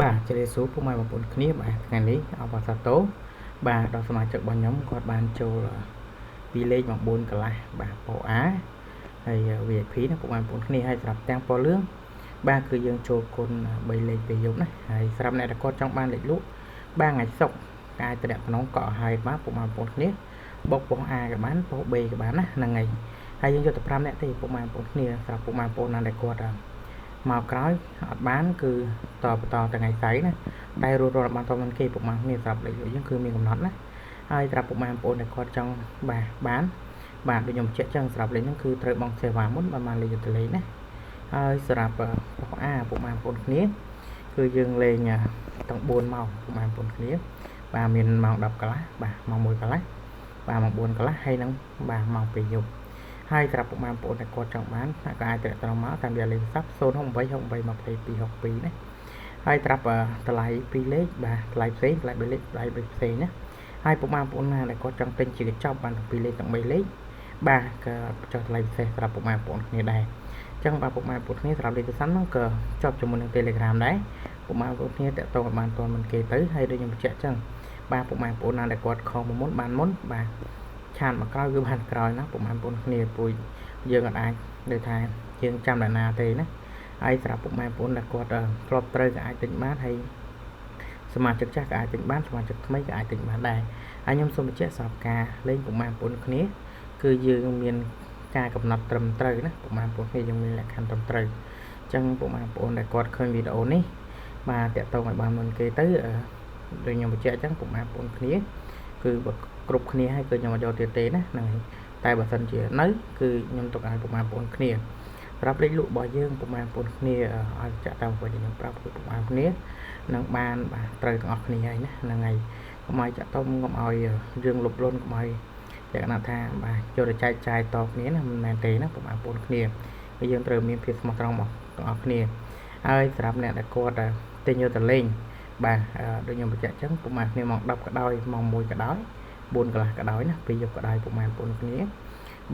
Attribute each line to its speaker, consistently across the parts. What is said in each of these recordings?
Speaker 1: បាទជម្រាបសួរពុកម៉ែបងប្អូនគ្នាបាទថ្ងៃនេះអបអរសាទរបាទដល់សមាជិករបស់ខ្ញុំគាត់បានចូលពីលេខម៉ោង4កន្លះបាទប៉ A ហើយ VIP ណាពុកម៉ែបងប្អូនគ្នាហើយសម្រាប់ទាំងពណ៌លឿងបាទគឺយើងចូលគុណ3លេខពេលយប់ណាហើយសម្រាប់អ្នកដែលគាត់ចង់បានលេខលក់បាទថ្ងៃសុក្រអាចតម្នាក់ក្នុងកក់ឲ្យបាទពុកម៉ែបងប្អូនគ្នាបុកប៉ុស្ A ក៏បានប៉ុស្ B ក៏បានណាហ្នឹងហើយហើយយើងយកតែ5នាក់ទេពុកម៉ែបងប្អូនគ្នាសម្រាប់ពុកម៉ែបងប្អូនណាដែលគាត់មកក្រោយអត់បានគឺតបន្តទៅថ្ងៃសៅរ៍ណាតែរស់រាល់បានតមិនគេពុកម៉ែគ្នាសម្រាប់លេខលក់យើងគឺមានកំណត់ណាហើយសម្រាប់ពុកម៉ែបងប្អូនដែលគាត់ចង់បាទបានបាទដូចខ្ញុំបញ្ជាក់ចឹងសម្រាប់លេខហ្នឹងគឺត្រូវបង់សេវាមុនបានលេខទៅលេខណាហើយសម្រាប់ប៉ុស្ A ពុកម៉ែបងប្អូនគ្នាគឺយើងលេងទាំង4ម៉ោងពុកម៉ែបងប្អូនគ្នាបាទមានម៉ោង10កន្លះបាទម៉ោង1កន្លះបាទម៉ោង4កន្លះហើយនឹងបាទម៉ោង2យប់ហើយសម្រាប់ពុកម៉ែបងប្អូនដែលគាត់ចង់បានក៏អាចទាក់ទងមកតាមរយៈលេខទូរស័ព្ទ068 68 22 62ណាហើយត្រាប់តម្លៃ2លេខបាទតម្លៃផ្សេងតម្លៃ3លេខតម្លៃ3ផ្សេងណាហើយពុកម៉ែបងប្អូនណាដែលគាត់ចង់ទិញជាកញ្ចប់បានទាំង2លេខទាំង3លេខបាទក៏ចុះតម្លៃពិសេសសម្រាប់ពុកម៉ែបងប្អូនគ្នាដែរអញ្ចឹងបាទពុកម៉ែបងប្អូនគ្នាសម្រាប់លេខទូរស័ព្ទនោះក៏ជាប់ជាមួយនឹង Telegram ដែរពុកម៉ែបងប្អូនគ្នាទាក់ទងឲ្យបានទាន់មុនគេទៅហើយដូចខ្ញុំបញ្ជាក់អញ្ចឹងបាទពុកម៉ែបងប្អូនណាដែលគាត់ខំមកមុនបានមុនបាទឆានមកក្រោយគឺបានក្រោយណាពុកម៉ែបងប្អូនគ្នាពួយយើងអត់អាចដូចថាយើងចាំដល់ណាទេណាហើយសម្រាប់ពុកម៉ែបងប្អូនដែលគាត់ធ្លាប់ត្រូវក៏អាចទិញបានហើយសមាជិកចាស់ក៏អាចទិញបានសមាជិកថ្មីក៏អាចទិញបានដែរហើយខ្ញុំសូមបញ្ជាក់សម្រាប់ការលេងពុកម៉ែបងប្អូនគ្នាគឺយើងមានការកំណត់ត្រឹមត្រូវណាពុកម៉ែបងប្អូនគ្នាយើងមានលក្ខខណ្ឌត្រឹមត្រូវអញ្ចឹងពុកម៉ែបងប្អូនដែលគាត់ឃើញវីដេអូនេះបាទតាក់ទងឲ្យបានមុនគេទៅដូចខ្ញុំបញ្ជាក់អញ្ចឹងពុកម៉ែបងប្អូនគ្នាគឺបើគ្រប់គ្នាហើយគឺខ្ញុំអត់យកទៀតទេណាហ្នឹងហើយតែបើសិនជានៅគឺខ្ញុំទុកឲ្យពុកម៉ែបងប្អូនគ្នាសម្រាប់លេខលក់របស់យើងពុកម៉ែបងប្អូនគ្នាឲ្យចាក់តាមអ្វីដែលខ្ញុំប្រាប់គឺពុកម៉ែបងប្អូនគ្នានឹងបានបាទត្រូវទាំងអស់គ្នាហើយណាហ្នឹងហើយកុំឲ្យចាក់តុំកុំឲ្យយើងលុបលុនកុំឲ្យលក្ខណៈថាបាទចូលទៅចែកចាយតគ្នាណាមិនមែនទេណាពុកម៉ែបងប្អូនគ្នាគឺយើងត្រូវមានភាពស្មោះត្រង់មកទាំងអស់គ្នាហើយសម្រាប់អ្នកដែលគាត់ទិញយកទៅលេងបាទដូចខ្ញុំបញ្ជាក់អញ្ចឹងពុកម៉ែគ្នាម៉ោង10ក៏ដោយម៉ោង1ក៏ដោយ4កន្លះក៏ដោយណាពេលយប់ក៏ដោយពុកម៉ែបងប្អូនគ្នា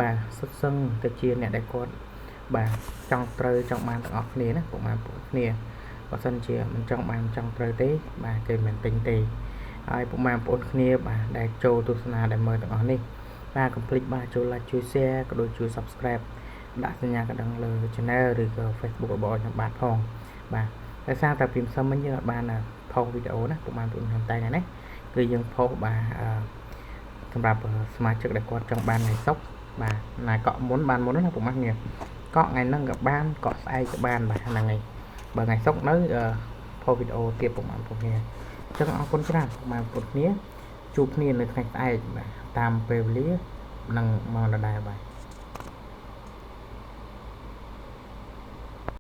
Speaker 1: បាទសុទ្ធសឹងទៅជាអ្នកដែលគាត់បាទចង់ត្រូវចង់បានទាំងអស់គ្នាណាពុកម៉ែបងប្អូនគ្នាបើសិនជាមិនចង់បានចង់ត្រូវទេបាទគេមិនទិញទេហើយពុកម៉ែបងប្អូនគ្នាបាទដែលចូលទស្សនាដែលមើលទាំងអស់នេះបាទកុំភ្លេចបាទចូល like ជួយ share ក៏ដូចជួយ subscribe ដាក់សញ្ញាកណ្ដឹងលើ channel ឬក៏ Facebook របស់ខ្ញុំបាទផងបាទដោយសារតែពីម្សិលមិញយើងអត់បានផុសវីដេអូណាពុកម៉ែបងប្អូនខ្ញុំតែថ្ងៃនេះគឺយើងផុសបាទសម្រាប់សមាជិកដែលគាត់ចង់បានថ្ងៃសុក្របាទណាកក់មុនបានមុនណាពុកម៉ែគ្នាកក់ថ្ងៃហ្នឹងក៏បានកក់ស្អែកក៏បានបាទហ្នឹងហើយបើថ្ងៃសុក្រនៅផុសវីដេអូទៀតពុកម៉ែបងប្អូនគ្នាអញ្ចឹងអរគុណច្រើនពុកម៉ែបងប្អូនគ្នាជួបគ្នានៅថ្ងៃស្អែកបាទតាមពេលវេលានិងម៉ោងដដែលបាទ។